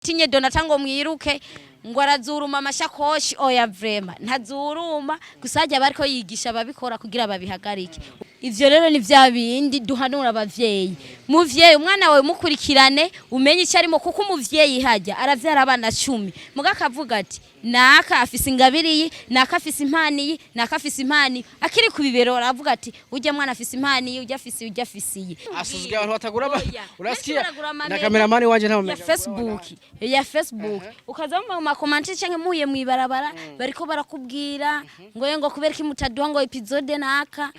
Tinye Donata ngo mwiruke ngo arazuruma amashakoshi. Oya, vraiment ntazuruma, gusa hajya bariko yigisha ababikora kugira babihagarike. Ivyo rero ni vya bindi duhanura abavyeyi: muvyeyi, umwana wawe mukurikirane, umenye icyo arimo, kuko umuvyeyi hajya aravyara abana 10, muga akavuga ati: "Naka afise ingabire iyi, naka afise impano iyi, naka afise impano iyi." Akiri ku bibero aravuga ati: "Ujya mwana afise impano iyi, ujya afise iyi, ujya afise iyi." Asuzugura abantu batagura Oya. urasikia? Benshi baragura Na amamega. Kameramani wanje nta Ya mega. Facebook, ya Facebook, ukaza mu ma commentaires canke muhuye mwibarabara, bariko barakubwira ngo ye, ngo kubera ko mutaduha ngo episode naka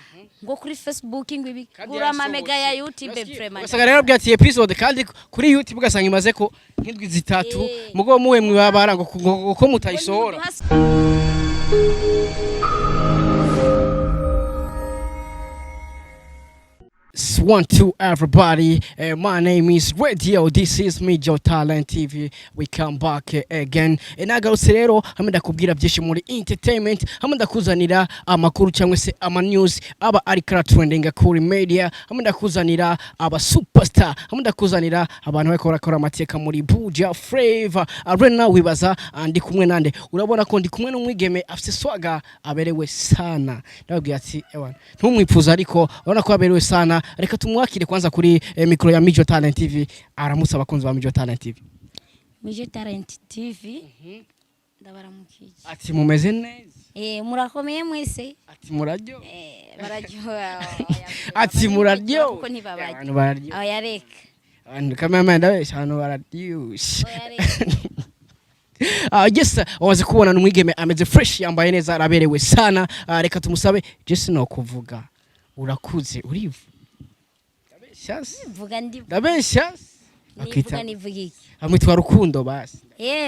ngo kuri Facebook, ngo ibi gura amamega ya YouTube, vraiment. Ugasanga rero bwati episode kandi kuri YouTube ugasanga imaze ko nk'indwi 3, mugo muwe mwibabara ngo ko mutayisohora. One, two, everybody. My name is Radio. This is me, Joe Talent TV. We come back again. Nagarutse rero hamwe ndakubwira byinshi muri entertainment, hamwe ndakuzanira amakuru cyangwa se ama news aba ari kara trending kuri media, hamwe ndakuzanira aba superstar, hamwe ndakuzanira abantu bariko barakora amateka muri Buja Flavor. Right now wibaza ndi kumwe nande? Urabona ko ndi kumwe n'umwigeme afise swaga, aberewe sana. Ndababwira ati ewana ntumwipfuza, ariko urabona ko aberewe sana. Reka tumwakire kwanza kuri micro ya Mijo Talent TV, aramutse abakunzi ba Mijo Talent TV. Mijo Talent TV, ndabaramukije. Ati mumeze neza? Murakomeye mwese? Ati muraryo? Bararyoha. Ati muraryo? Kuko ntibabarya. Abantu bararyo. Oya, reka. Abantu, cameraman, ndabesha? Abantu bararyoshe. Oya, reka. Yes, waze kubona n'umwigeme ameze fresh, yambaye neza, araberewe sana. Reka tumusabe. Jesse, no kuvuga urakuze, urivu, ndabesha se? Vuga ndi. Ndabesha se? Nivuga. Akita Nivuga iki? Amwitwa Rukundo basi.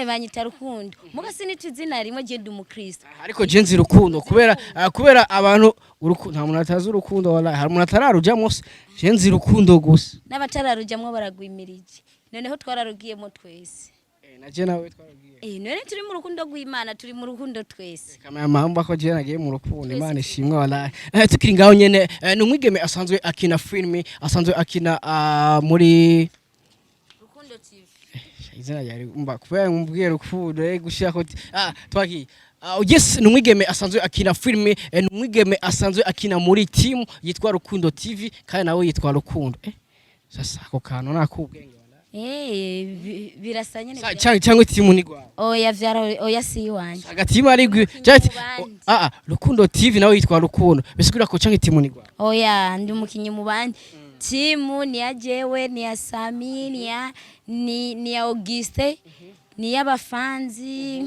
Banyita Rukundo, muga sinita izina rimwe, je ndi umukristo. Ariko je nzi Rukundo kubera kubera abantu urukundo, nta muntu atazi urukundo, wallahi hari umuntu atararujamo se? Je nzi Rukundo gusa. N'abatararujamwo baragwimirije, noneho twararugiyemo twese. Na je nawe twaragiye. None turi mu rukundo rw'Imana, turi mu rukundo twese. Kamera mamba ko je nagiye mu rukundo, Imana ishimwe wallahi. Tukiri ngaho nyene, ni umwigeme asanzwe akina filimi, asanzwe akina muri Rukundo TV. Izina ryari mba kubera mubwiye Rukundo, gushira ko twagiye. Yes, ni umwigeme asanzwe akina filime, ni umwigeme asanzwe akina muri team yitwa Rukundo TV, kandi nawe yitwa Rukundo. Sasa ako kantu nakubwenge wallahi. Birasa nyene. Cyangwa team ni gwawe? Oya, vyara, oya, si iwanje. Agatima ari gwi Umukinyi cyangwa mu bandi. Rukundo TV nawe yitwa Rukundo, bisigura ko cyangwa team ni gwawe? Oya, ndi umukinyi mu bandi. Timu ni ya jewe, ni ya Sami, ni ya Auguste, ni y'abafanzi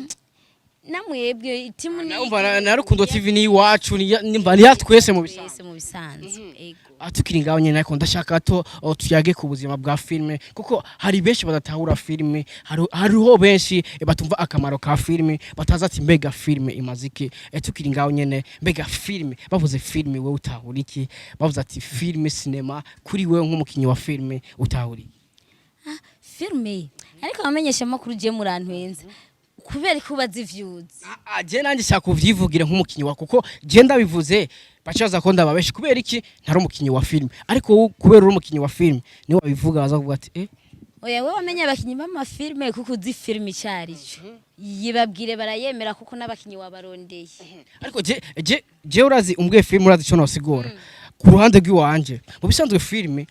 namwebwe. Timu ni Numva na Rukundo TV ni iwacu, ni nimba ni ya twese mu bisanzwe. Twese mu bisanzwe, ego. Tukiri ngaho nyene, ariko ndashaka to tuyage ku buzima bwa filime, kuko hari benshi badatahura filime, hariho benshi batumva akamaro ka filime, batazi ati mbega filime imaze iki? Tukiri ngaho nyene, mbega filime, bavuze filime wewe utahura iki? Bavuze ati filime, sinema, kuri wewe nk'umukinyi wa filime utahura iki? Filme, ariko abamenyesha amakuru je murantwenza kubera ko ubaza ivyuzi. Je nanjye shaka kuvyivugira nk'umukinyi wa, kuko je ndabivuze bacaza ko ndababeshi. Kubera iki? Ntari umukinyi wa filime, ariko wowe kubera uri umukinyi wa filime niwe wabivuga, baza kuvuga ati Oya, wewe wamenye abakinyi b'amafilme kuko uzi filime icarico, yibabwire barayemera kuko n'abakinyi wabarondeye. Ariko je urazi umbwiye filime, urazi ico nosigura ku ruhande rw'iwanje. Mu bisanzwe filime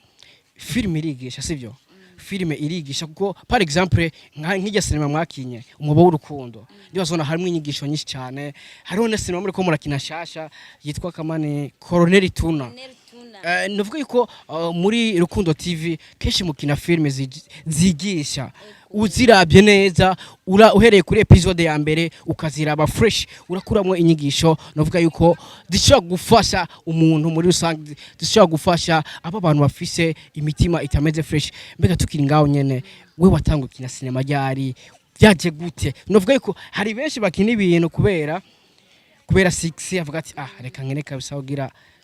irigisha, sivyo? Filime irigisha kuko par exemple nk'irya sinema mwakinye Umwobo w'Urukundo, ndibazona harimo inyigisho nyinshi cyane. Hariho na sinema muriko murakina shasha yitwa Kamane Colonel Tuna. Nuvuga yuko muri Rukundo TV kenshi mukina filime zigisha. Uzirabye neza, uhereye kuri episode ya mbere ukaziraba fresh, urakuramo inyigisho nuvuga yuko zishobora gufasha umuntu muri rusange, zishobora gufasha abo bantu bafise imitima itameze fresh. Mbega tukiri ngaho nyene, we watanga ukina sinema ryari? Byaje gute? Nuvuga yuko hari benshi bakina ibintu kubera six, avuga ati: "Ah, reka nkene kabisa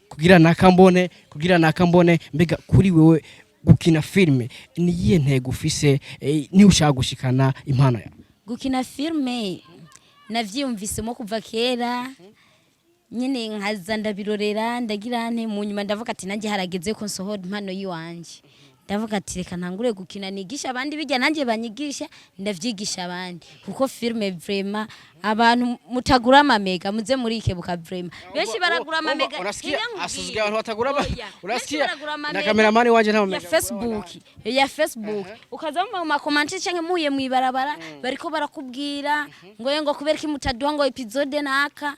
kugira nakambone, kugira nakambone." Mbega kuri wewe gukina filime ni iyihe ntego ufise, niba ushaka gushikana impano yawe? Gukina filime navyiyumvisemo kuva kera nyine, nkaza ndabirorera, ndagira nte, mu nyuma ndavuga ati nanjye harageze ko nsohora impano yiwanje. Ndavuga ati reka ntangure gukina, nigisha abandi bijya, nanjye banyigisha, ndavyigisha abandi, kuko filme vraiment, abantu mutagura amamega, muze murikebuka vraiment. Benshi baragura amamega. Unasikia? Ntinya nkubwire. Asuzugira abantu batagura Oya, benshi unasikia baragura na amamega cameraman wanje nta ya mamega. Facebook, ya Facebook, ukaza mu ma commentaires canke muye mwibarabara, bariko barakubwira ngo ye, ngo kubera ki mutaduha ngo episode naka,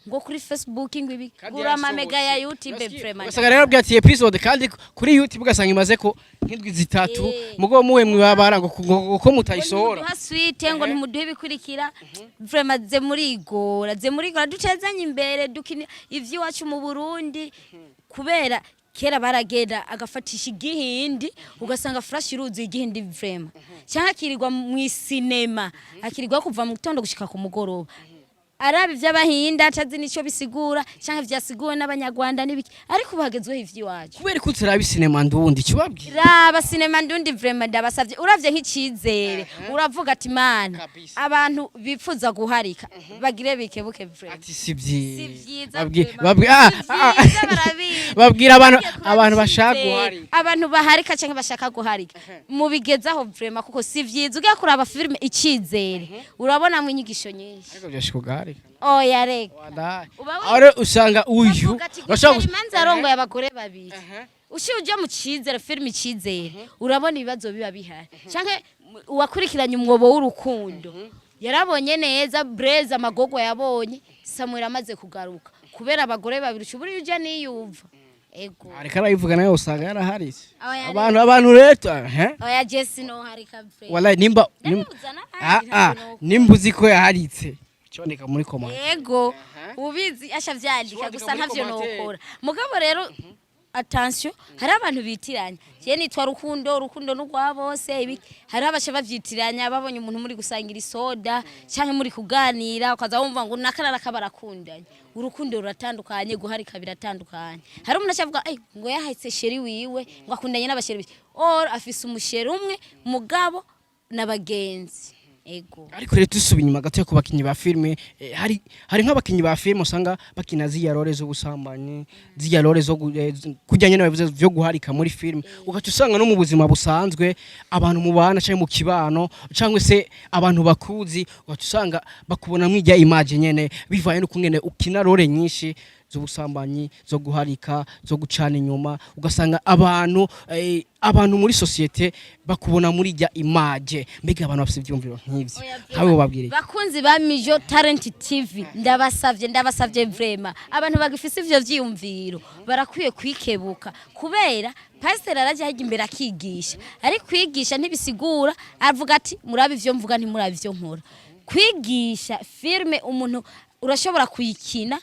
ngo kuri Facebook, ngo ibi. Kandi Gura amamega ya yarasohotse. YouTube. Unasikia? Vraiment. Ugasanga rero bwati episode kandi kuri YouTube ugasanga imaze ko nk'indwi 3, mugo muwe mwibabara ngo ko mutayisohora. Ntimuduha suite, ngo ntimuduhe ibikurikira. Vraiment, ze murigora, ze murigora, dutezanye imbere, dukina ivy'iwacu mu Burundi, kubera kera baragenda agafatisha igihindi, ugasanga flash iruzuye igihindi vraiment, cyangwa akirirwa mu isinema, akirirwa kuva mu gitondo gushika ku mugoroba araba ivy'abahinda, atazi n'ico bisigura canke vyasiguwe n'abanyarwanda n'ibiki, ariko ubu hagezweho ivy'iwacu. Kubera ko utaraba isinema ndundi kibabwira. Raba sinema ndundi vraiment, ndabasavye. Uravye nk'icizere, uravuga ati mana, Kabisa. abantu bipfuza guharika bagire bikebuke vraiment. Ati si vyiza. Si vyiza. Babwi Vraiment. babwi Si vyiza, barabizi. Babwira abantu Bagiye kuraba abantu bashaka icizere. guharika. Abantu baharika canke bashaka guharika, mubigezaho vraiment, kuko si vyiza. Ugiye kuraba filime Icizere, urabonamwo inyigisho nyinshi. Ariko byashika ugaharika. Oya, reka. Wallahi. Uba Aho rero usanga uyu Bavuga ati urashobora gutera imanza, arongoye abagore babiri. Ushiye uje mu Cizere, filime Icizere, urabona ibibazo biba bihari, canke uwakurikiranye Umwobo w'Urukundo yarabonye neza Breze, amagogwa yabonye Samuel amaze kugaruka kubera abagore babiri. Ushobora uje niyumva ego. Ariko arayivuga nayo usanga yaraharitse. Oya, Abantu rero eh oya, Jesse no harika vraiment. Wallahi nimba Ndabibuza n'abandi, ntabwo nokora. Nimba uzi ko yaharitse, cyoneka muri comment. Ego, ubizi asha vyandika. Shobora Gusa muri ntavyo commentaire. nokora. Mugabo rero attention, hari abantu bitiranya. Je nitwa Rukundo, urukundo n'urwa bose. Ibi hari abaca bavyitiranya, babonye umuntu muri gusangira isoda canke muri kuganira, ukaza wumva ngo nakarara kabarakundanye. Urukundo ruratandukanye, guharika biratandukanye. Hari umuntu acavuga eh ngo yahetse chéri wiwe, ngo akundanye n'aba chéri biwe, or afise umu chéri umwe, mugabo n'abagenzi. Ego. Ariko rero dusubiye inyuma gato ku bakinyi ba filime, hari nk'abakinyi ba filime usanga bakina ziriya role z'ubusambanyi, ziriya role zo kurya nyene babivuze vyo guharika muri filime, ugaca usanga no mu buzima busanzwe abantu mubana canke mu kibano cyangwa se abantu bakuzi, ugaca usanga bakubona mwirya image nyene, bivaye n'ukungene ukina role nyinshi z'ubusambanyi, zo guharika, zo gucana inyuma, ugasanga abantu muri société bakubona muri rya image. Mbega abantu bafite ivyumviro nk'ivyo, nkawe babwire? Bakunzi ba Mijo Talent TV, ndabasavye, ndabasavye vraiment, abantu bagifise ivyo vyiyumviro barakwiye kwikebuka, kubera pasiteri arajya hajya imbere akigisha, ariko kwigisha ntibisigura avuga ati murabe ivyo mvuga, ntimurabe ivyo nkora. Kwigisha filme, umuntu urashobora kuyikina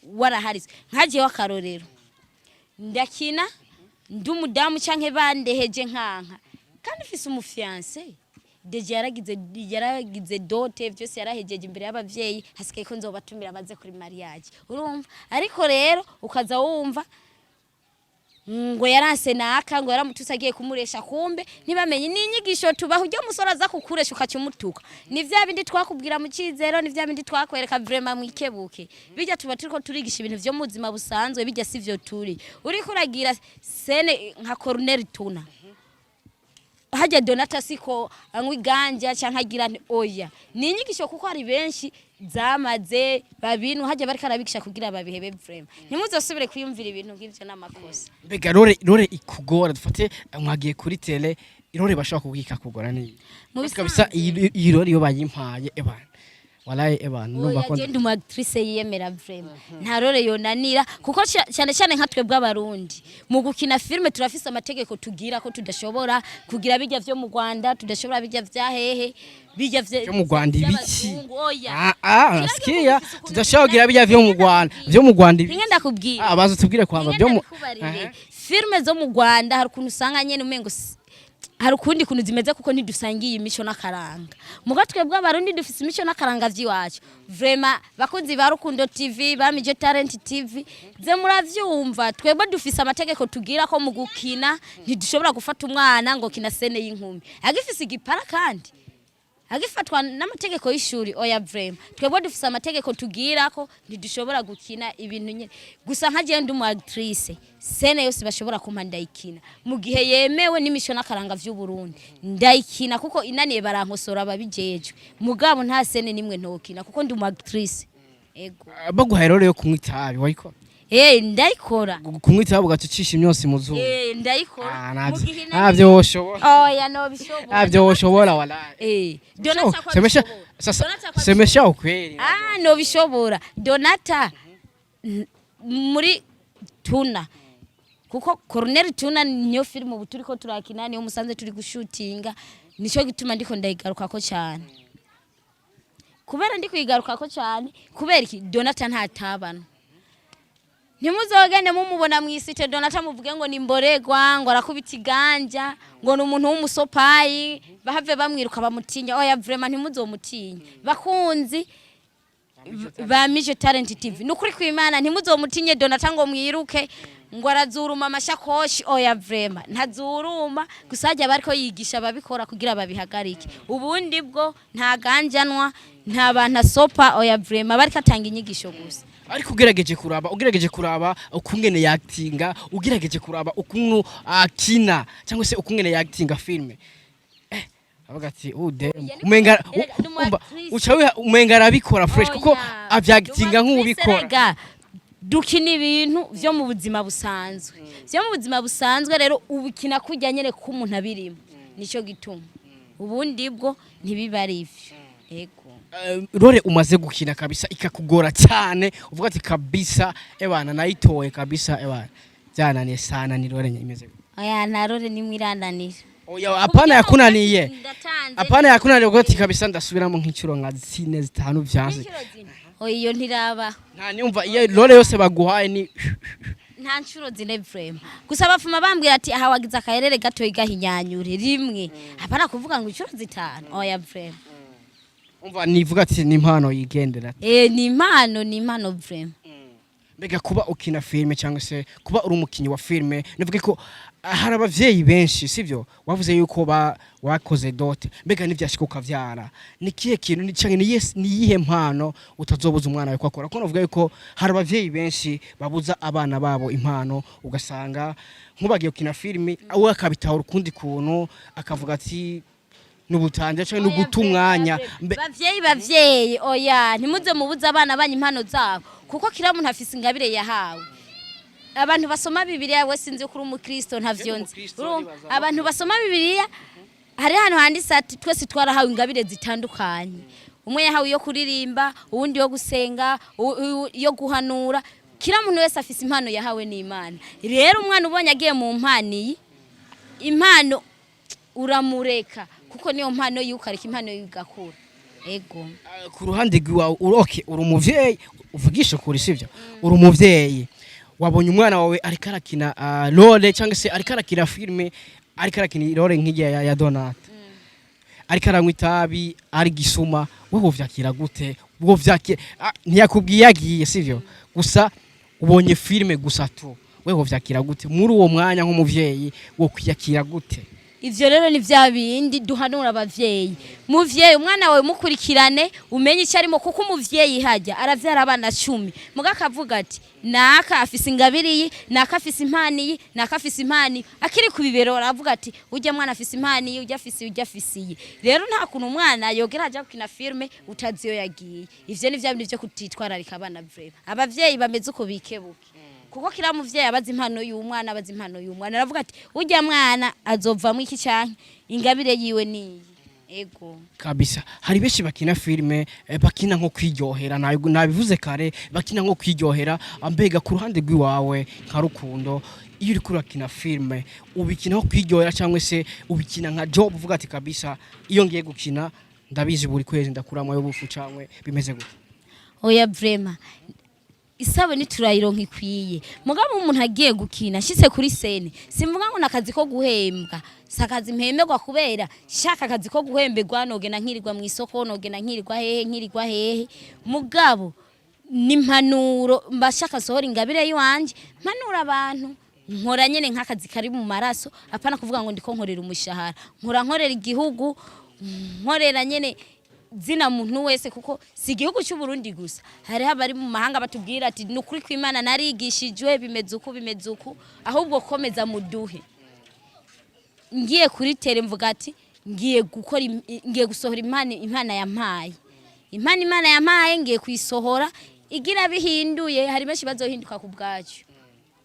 waraharizwe. Nkagiyeho akarorero, ndakina ndi umudamu canke bandeheje nkanka, kandi mfise umu fiancé déjà, yaragize dot, byose yarahejeje imbere y'abavyeyi, hasigaye ko nzobatumira baze kuri mariage, urumva? Ariko rero ukaza wumva ngo yaranse naka, ngo yaramututse agiye kumuresha, kumbe ntibamenye ni inyigisho tubaha. Ujya musore aza kukuresha ukaca umutuka, ni vya bindi twakubwira mu Cizero, ni vya bindi twakwereka. Vraiment mwikebuke, bijya tuba turiko turigisha ibintu vyo mu buzima busanzwe, bijya sivyo turi. Uriko uragira scène nka Cornel Tuna hajya Donata, siko anywa iganja canke agira nti oya, ni inyigisho, kuko hari benshi zamaze babinu hajya bariko arabigisha kugira babihebe. Vraiment ntimuzosubire kwiyumvira ibintu nk'ivyo, n'amakosa. Mbega role ikugora, dufate mwagiye kuri télé, role bashobora kubwika kugora ni Mu kabisa iyi role iyo bayimpaye, ebana, walayi ebana, ndumva Oya, ko je ndi umu actrice yiyemera vraiment, nta role yonanira, kuko cyane cyane nka twebwe abarundi mu gukina filme turafise amategeko tugira ko tudashobora kugira bijya vyo mu Rwanda, tudashobora bijya vya hehe, bijya vyo mu Rwanda ibiki? vy'abazungu, oya. Ah, Kiragiye sikia, gufise ukuntu tudashobora kugira bijya vyo mu Rwanda, vyo mu Rwanda ibiki? Ninge ndakubwira. Ah, baza tubwire kwamba vyo mu Ndikubarire. Filme zo mu Rwanda hari ukuntu usanga nyene umengo hari ukundi kuntu zimeze, kuko ntidusangiye imico n'akaranga. Muga twebwe abarundi dufise imico n'akaranga vy'iwacu. Vraiment, bakunzi ba Rukundo TV, ba Mijo Talent TV, ze muravyumva, twebwe dufise amategeko tugira ko mu gukina ntidushobora gufata umwana ngo kina scène y'inkumi agifise igipara, kandi Agifatwa n'amategeko y'ishuri? Oya vraiment, twebwe dufise amategeko tugirako, ntidushobora gukina ibintu nyene gusa. Nka jewe ndi umu actrice, scène yose bashobora kumpa ndayikina mu gihe yemewe n'imico n'akaranga vy'u Burundi, ndayikina kuko inaniye barankosora ababijejwe. Mugabo nta scène nimwe ntokina kuko ndi umu actrice, ego. Baguhaye rero yo kunywa itabi, wayikora? Eh, ndayikora. Kunywa itabi ugaca ucisha imyotsi mu zuru? Eh, ndayikora. Ah, Mu ntabyo gihe inaniye- ntabyo woshobora. Oya, nobishobora. Ntabyo woshobora walahi. Eh, Donata ko Semesha abishobora. sasa. Donata ko Semesha ukweli. Ah, nobishobora. Donata muri tuna kuko Cornel Tuna niyo filime ubu turiko turakina, niyo musanze turi gushutinga. Nico gituma ndiko ndayigarukako cyane, kubera ndi kuyigarukako cyane kubera iki? Donata ntatabana. Ntimuzogende mumubona mwisite Donata muvuge ngo ni mboregwa, ngo arakubita iganja, ngo ni umuntu w'umusopayi, bahave bamwiruka bamutinya. Oya vraiment, ntimuzomutinye bakunzi ba Mijo Talent TV. Nukuri kw'Imana, ntimuzomutinye Donata ngo mwiruke ngo arazuruma amashakoshi. Oya vraiment, ntazuruma. Gusa hajya bariko yigisha ababikora kugira babihagarike. Ubundi bwo nta ganjanwa, nta bantu asopa. Oya vraiment, bariko atanga inyigisho gusa. Ariko ugerageje kuraba ukungene yaktinga, ugerageje kuraba ukuntu akina cyangwa se ukungene yaktinga filme, avuga ati ude umenga Erega, ni umu umva, actrice. Uca umenga arabikora fresh kuko Oya. avyagitinga nk'ubikora. Erega, dukina ibintu vyo mu buzima busanzwe, vyo mu buzima busanzwe. Rero ubikina kurya nyene ko umuntu abirimo, nico gituma ubundi bwo ntibiba ari ivyo, ego. Role umaze gukina kabisa ikakugora cyane, uvuga ati kabisa ebana nayitoye kabisa, ebana byananiye sana, ni role imeze gute? Oya, nta role nimwe irananira. Oya, hapana yakunaniye. Ndatanze. Hapana yakunaniye uvuga ati kabisa ndasubiramo nk'inshuro nka zine, zitanu, vyanse. Inshuro zine? Oya, iyo ntiraba. Nta nyumva iyo role yose baguhaye ni Nta nshuro zine vraiment. Gusa bafuma bambwira ati aha wagize akayerere gatoyi, gahinyanyure rimwe. Hapana kuvuga ngo inshuro zitanu, oya vraiment. Umva, nivuga ati ni impano yigendera. Eh, ni impano, ni impano vraiment. Mbega kuba ukina filime cyangwa se kuba uri umukinnyi wa filime, nivuge ko hari abavyeyi benshi, sivyo, wavuze yuko ba wakoze dot. Mbega nivyashika ukavyara, ni kihe kintu canke ni iyihe mpano utazobuza umwana wawe ko akora? Kuko navuga yuko hari abavyeyi benshi babuza abana babo impano, ugasanga nk'ubagiye gukina filime, we akabitahura ukundi kuntu, akavuga ati n'ubutanje canke n'uguta umwanya. Bavyeyi, bavyeyi, oya, ntimuze mubuze abana banyu impano zabo, kuko kila muntu afise ingabire yahawe. Abantu basoma Bibiliya, we sinzi ko uri umukristo, ntavyo nzi. Umukristo, Urumva, nibaza. Abantu basoma Bibiliya, hari ahantu handitse ati twese twarahawe ingabire zitandukanye. Umwe yahawe iyo kuririmba, uwundi yo gusenga, iyo guhanura. Kila muntu wese afise impano yahawe n'Imana. Rero umwana ubonye agiye mu mpano iyi, impano uramureka, kuko niyo mpano yiwe, ukareka impano yiwe igakura, ego. Ku ruhande rwawe uroke, uri umuvyeyi, uvugisha ukuri, sivyo? Uri umuvyeyi, wabonye umwana wawe ariko arakina role cyangwa se ariko arakina filime, ariko arakina role nk'irya ya Donat, ariko aranywa itabi, ari gisuma, wowe wovyakira gute? Wovyakira ntiyakubwiye yagiye, sivyo? Gusa ubonye filime gusa tu, wewe wovyakira gute muri uwo mwanya nk'umuvyeyi? Wo kwiyakira gute? Ivyo rero ni vya bindi duhanura abavyeyi. Muvyeyi, umwana wawe mukurikirane, umenye icyo arimo, kuko umuvyeyi hajya aravyara abana 10, muga akavuga ati naka afise ingabire iyi, naka afise impano iyi, naka afise impano iyi. Akiri ku bibero aravuga ati ujya mwana afise impano iyi, ujya afise iyi, ujya afise iyi. Rero nta kuntu umwana yogera aja gukina filme utazi iyo yagiye. Ivyo ni vya bindi vyo kutitwararika abana vraiment. Abavyeyi bameze uko bikebuke, kuko kila muvyeyi abaza impano y'umwana, abaza impano y'umwana, aravuga ati ujya mwana azovamwo iki, canke ingabire yiwe niyi, ego. Kabisa, hari benshi bakina filime bakina nko kwiryohera, nabivuze kare, bakina nko kwiryohera. Mbega ku ruhande rw'iwawe nka Rukundo, iyo uriko urakina filime, ubikina nko kwiryohera cyangwa se ubikina nka job, uvuga ati kabisa iyo ngiye gukina ndabizi buri kwezi ndakuramo ayo bufu, cyangwa bimeze gute? Oya vraiment, isabune turayironka ikwiye. Mugabo umuntu agiye gukina ashitse kuri scène, simvuga ngo nakazi ko guhembwa, si akazi mpemberwa, kubera shaka akazi ko guhemberwa nogenda nkirirwa mu isoko, nogenda nkirirwa hehe, nkirirwa hehe. Mugabo n'impanuro mbashaka sohora ingabire yiwanje, mpanura abantu. Nkora nyene nk'akazi kari mu maraso, apana kuvuga ngo ndiko nkorera umushahara. Nkora nkorera igihugu. Nkorera nyene zina muntu wese, kuko si igihugu cy'u Burundi gusa, hariho abari mu mahanga batubwira ati: "Ni ukuri kw'Imana narigishijwe, bimeze uku, bimeze uku, ahubwo komeza muduhe." Ngiye kuri terrain, mvuga ati ngiye gukora ngiye gusohora impano Imana yampaye, impano Imana yampaye ngiye kuyisohora igira bihinduye. Hari benshi bazohinduka ku bwacu,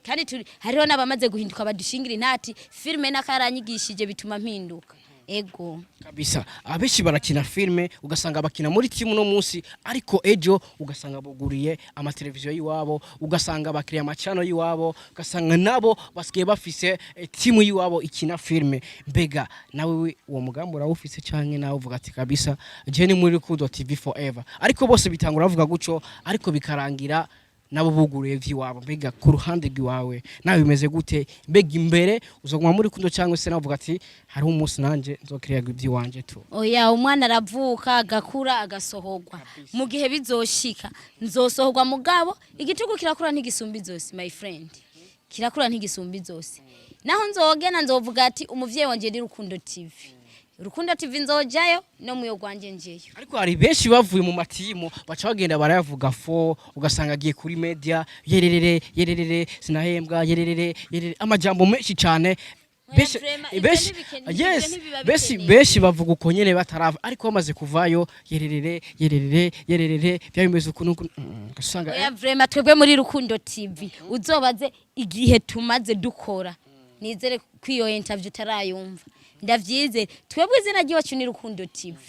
kandi turi hariho n'abamaze guhinduka badushingira intati: "Filime n'akaranyigishije bituma mpinduka." Ego. Kabisa, abenshi barakina filime, ugasanga bakina muri timu no munsi, ariko ejo ugasanga buguriye amateleviziyo y'iwabo, ugasanga bakiriye amacano y'iwabo, ugasanga nabo basigaye bafise timu y'iwabo ikina filime. Mbega nawe uwo mugambi urawufise, canke nawe uvuga ati: "Kabisa je ni muri Rukundo TV forever"? Ariko bose bitangura bavuga guco, ariko bikarangira nabo buguruye vy'iwabo. Mbega ku ruhande rw'iwawe nawe bimeze gute? Mbega imbere uzoguma muri Rukundo, cyangwa se nawe uvuga ati: "Hariho umunsi nanje nzokiriya ivy'iwanje tu"? Oya, umwana aravuka, agakura, agasohorwa. Mu gihe bizoshika nzosohorwa, mugabo igitugu kirakura ntigisumba izosi, my friend, kirakura ntigisumba izosi. Naho nzogena nzovuga ati umuvyeyi wanje ni Rukundo TV, Rukundo TV nzojayo no muyo gwanje njeyo. Ariko hari benshi bavuye mu matimu baca bagenda barayavuga fo, ugasanga agiye kuri media: "Yererere, yererere, sinahembwa, yererere, yererere," amajambo menshi cyane. Benshi Vraiment, ivyo benshi ivyo ntibiba benshi bikenewe. Benshi bavuga uko nyene batarava, ariko bamaze kuvayo: "Yererere, yererere, yererere, byabimeze uku nuku." Ugasanga Oya, vraiment, twebwe muri Rukundo TV uzobaze igihe tumaze dukora. Nizere ko iyo interview utarayumva, ndavyize. Twebwe izina ry'iwacu ni Rukundo TV,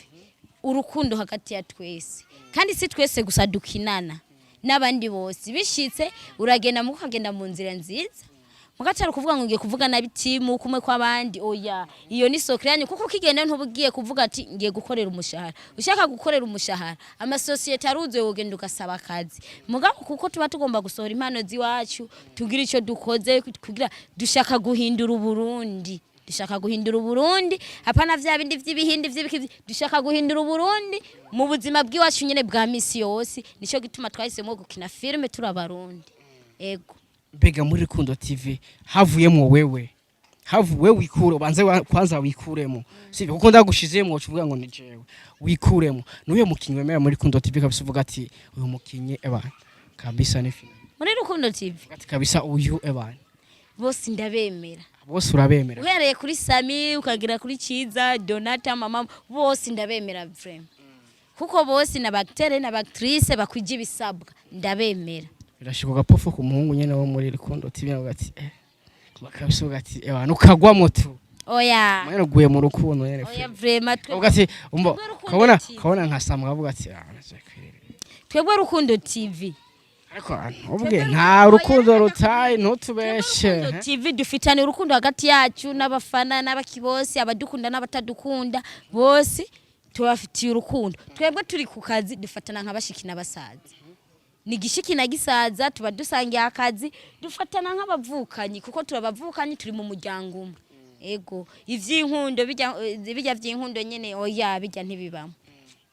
urukundo hagati ya twese, kandi si twese gusa dukinana, n'abandi bose. Bishitse uragenda mukagenda mu nzira nziza, mugatari kuvuga ngo ngiye kuvuga nabi timu kumwe kw'abandi. Oya, iyo ni soko yanyu, kuko ukigenda ntuba ugiye kuvuga ati ngiye gukorera umushahara. Ushaka gukorera umushahara, amasosiyete aruzuye, wogenda ugasaba akazi. Mugabo kuko tuba tugomba gusohora impano z'iwacu, tugira icyo dukoze kugira dushaka guhindura Uburundi, dushaka guhindura Uburundi, hapana vya bindi vy'ibihindi vy'ibiki. Dushaka guhindura Uburundi mu buzima bw'iwacu nyene bwa misi yose. Nico gituma twahisemo gukina filime turi Abarundi. Ego. Mbega muri Rukundo TV havuyemo wewe, havu wewe wikure, ubanze kwanza wikuremo, sivyo? Kuko ndagushizemo ucuvuga ngo ni jewe. Wikuremo, nuyo mukinyi wemera muri Rukundo TV kabisa, uvuga ati uyu mukinyi ebana kabisa ni film? Muri Rukundo TV? Ati kabisa uyu ebana. Bose ndabemera. Bose urabemera? Uhereye kuri Sami, ukagera kuri Ciza, Donata, mama, bose ndabemera vraiment, kuko bose na acteur na actrice bakwije ibisabwa, ndabemera. Birashika gapofo ku muhungu nyene wo muri Rukundo TV avuga ati kabisa, uvuga ati ebana, ukagwamo tu? Oya. Mwene uguye mu rukundo nyene. Oya, vraiment, twe Uvuga ati umbo Twebwe Rukundo kabona TV. Kabona nka Sam, avuga ati ah naje kwirira. Twebwe Rukundo TV. Ariko ubwe nta rukundo rutayi, ntutubeshe. Rukundo TV dufitanye urukundo hagati yacu n'abafana n'abakibosi, abadukunda n'abatadukunda bose tubafitiye urukundo. Twebwe turi ku kazi dufatana nka bashiki n'abasaza, ni gishiki na gisaza, tuba dusangiye akazi, dufatana nk'abavukanyi kuko turabavukanyi, turi mu muryango umwe. Ego, ivy'inkundo bijya bijya vy'inkundo nyene, oya, bijya ntibibamo.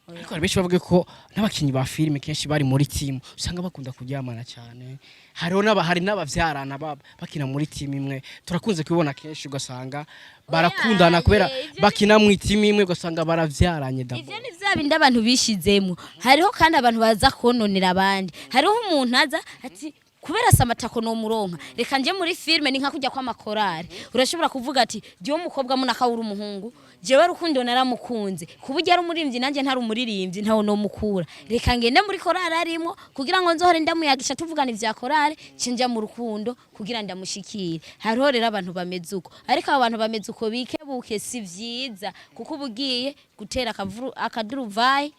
Ariko hari benshi bavuga ko n'abakinyi ba filime kenshi bari muri timu usanga bakunda kuryamana cyane. Hariho hari n'abavyarana bakina muri timu imwe. Turakunze kubibona kenshi, ugasanga barakundana kubera bakina mu timu imwe, ugasanga baravyaranye d'abord. Ivyo ni vya bindi abantu bishizemo. Hariho kandi abantu baza kononera abandi. Hariho umuntu aza ati kubera samatako no muronka, reka nje muri filme. Ni nka kujya kw'amakorari, urashobora kuvuga ati jewe umukobwa munaka uri umuhungu, jewe Rukundo naramukunze kuburyo ari umuririmbyi, nanjye ntari umuririmbyi, ntawe no mukura, reka ngende muri korari arimo kugira ngo nzohore ndamuyagisha tuvugana ivya korari, cinja mu rukundo kugira ndamushikire. Hariho rero abantu bameze uko, ariko abo bantu bameze uko bikebuke, si vyiza, kuko uba ugiye gutera akaduruvayi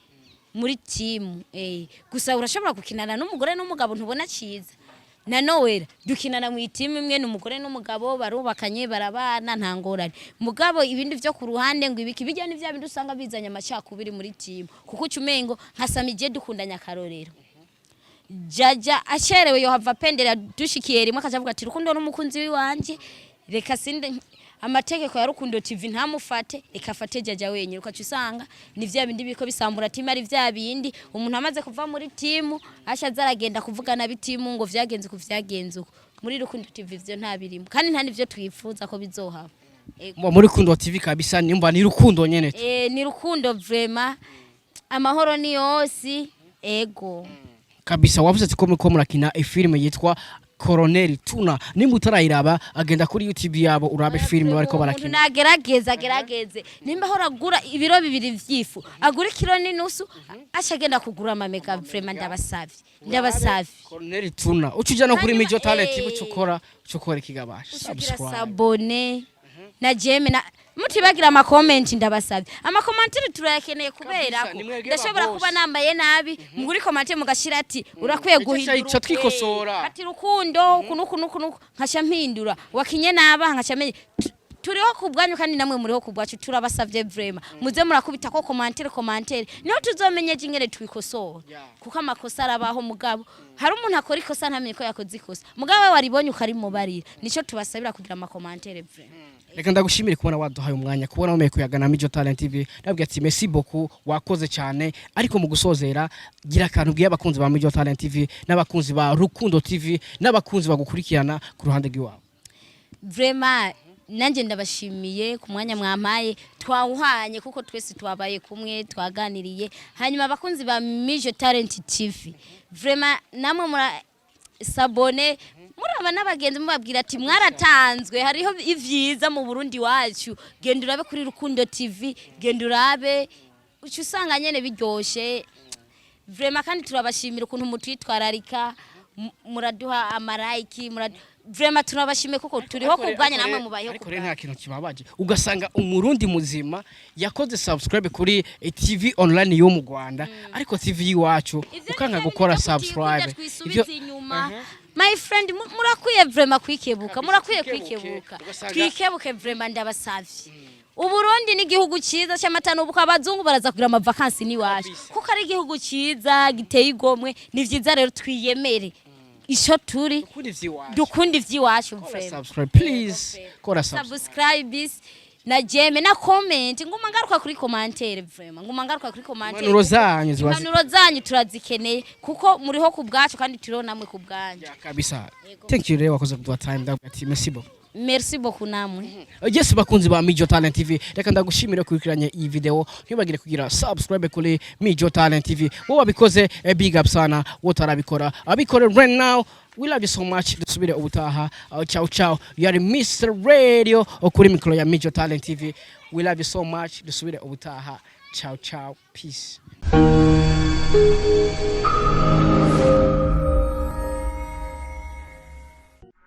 muri timu. Gusa urashobora gukinana n'umugore n'umugabo, ntubona ciza na Noella dukinana mu itimu imwe, ni umugore n'umugabo, barubakanye, barabana, nta ngorane. Mugabo ibindi vyo ku ruhande ngo ibiki bijya ni vya bindi usanga bizanye amacakubiri muri timu, kuko uca umengo nka Samije dukundanye, akarorero, Jaja acerewe yohava pendera dushikiye rimwe akaja avuga ati Rukundo n'umukunzi wiwanje, reka sinde amategeko ya Rukundo TV ntamufate, reka afate Jaja wenyine. Ukaca usanga ni vya bindi biko bisambura timu, ari vya bindi umuntu amaze kuva muri timu asha aragenda kuvuga nabi timu ngo vyagenze uku, vyagenze uku. Muri Rukundo TV ivyo nta birimo, kandi nta nivyo twifuza ko bizohaba. Ego. Muri Rukundo TV kabisa, nimba ni Rukundo nyene tu. Ni Rukundo vraiment, amahoro ni yose, ego. Kabisa, wavuze ati ko muriko murakina ifilime yitwa Colonel Tuna. Nimba utarayiraba, agenda kuri YouTube yabo urabe filime bariko Umuntu barakina. Nagerageze, agerageze. Nimba ahora agura ibiro 2 vy'ifu, agura ikiro n'inusu, aca agenda kugura amamega. Vraiment ndabasavye, ndabasavye. Colonel Tuna, uca uja no kuri Hanyuma, Mijo Talent, uca ukora ikigabasha ucugira subscribe. S'abonner na j'aime na mutibagira ama comment. Ndabasavye, ama commentaire turayakeneye kubera Kabisa, ko ni mwebwe ndashobora ba kuba boss. nambaye nabi, muri commentaire mugashira ati urakwiye Ico guhindura ico twikosora. Ati Rukundo uku nuku nuku nuku, nkaca mpindura. Wakinye naba, nkaca menye. Turiho ku bwanyu kandi namwe muriho ku bwacu. Turabasavye vraiment, muze murakubita ko commentaire. Commentaire niho tuzomenye ingene twikosora, kuko amakosa arabaho. Mugabo hari umuntu akora ikosa ntamenye ko yakoze ikosa, mugabo we waribonye ukarimubarira. Nico tubasabira, kugira ama commentaire vraiment. Reka ndagushimire kubona waduhaye umwanya, kubona wemeye kuyagana Mijo Talent TV. Ndabwira ati merci beaucoup, wakoze cyane. Ariko mu gusozera, gira akantu ubwiye abakunzi ba Mijo Talent TV n'abakunzi ba Rukundo TV n'abakunzi bagukurikirana ku ruhande rw'iwabo. Vraiment nanjye ndabashimiye ku mwanya mwampaye, twawuhanye kuko twese twabaye kumwe, twaganiriye. Hanyuma abakunzi ba Mijo Talent TV, vraiment namwe mura s'abonner, muraba n'abagenzi, mubabwira ati mwaratanzwe, hariho ivyiza mu Burundi wacu. Genda urabe kuri Rukundo TV, genda urabe, uca usanga nyene biryoshe vraiment. Kandi turabashimira ukuntu mutwitwararika, muraduha ama like, vraiment turabashimiye kuko turiho ku bwanyu, namwe mubayeho ku Ariko rero bwanyu. nta kintu kibabaje ugasanga Umurundi muzima yakoze subscribe kuri TV online yo mu Rwanda, ariko TV y'iwacu Ivyo ukanga ni gukora bya bindi subscribe. twisubiza inyuma, my friend. Murakwiye vraiment kwikebuka, murakwiye twikebuke, kwikebuka. Twikebuke vraiment, ndabasavye. Uburundi ni igihugu cyiza cy'amata n'ubuki. Abazungu baraza kugira ama vacances n'iwacu kuko ari igihugu cyiza giteye igomwe. Ni vyiza rero twiyemere ico turi. Dukunda ivy'iwacu. Dukunda ivy'iwacu Kora vraiment. subscribe please, kora subscribe. Subscribe na j'aime na comment. Nguma ngaruka kuri commentaire, vraiment nguma ngaruka kuri commentaire. Impanuro zanyu ziba Impanuro zanyu turazikeneye kuko muriho ku bwacu kandi turiho namwe ku bwanyu. Yeah, kabisa, thank you rero, wakoze kuduha time. Ndabwira ati merci beaucoup. Merci beaucoup namwe. Yes, bakunzi ba Mijo Talent TV, reka ndagushimire kukurikiranye iyi video. Ntibagire kugira subscribe kuri Mijo Talent TV. Wowe wabikoze, big up sana. Wowe utarabikora, abikore right now. We love you so much. Dusubire ubutaha. Ciao ciao. You are Mr Radio kuri mikoro ya Mijo Talent TV. We love you so much. Dusubire ubutaha. Ciao ciao, peace.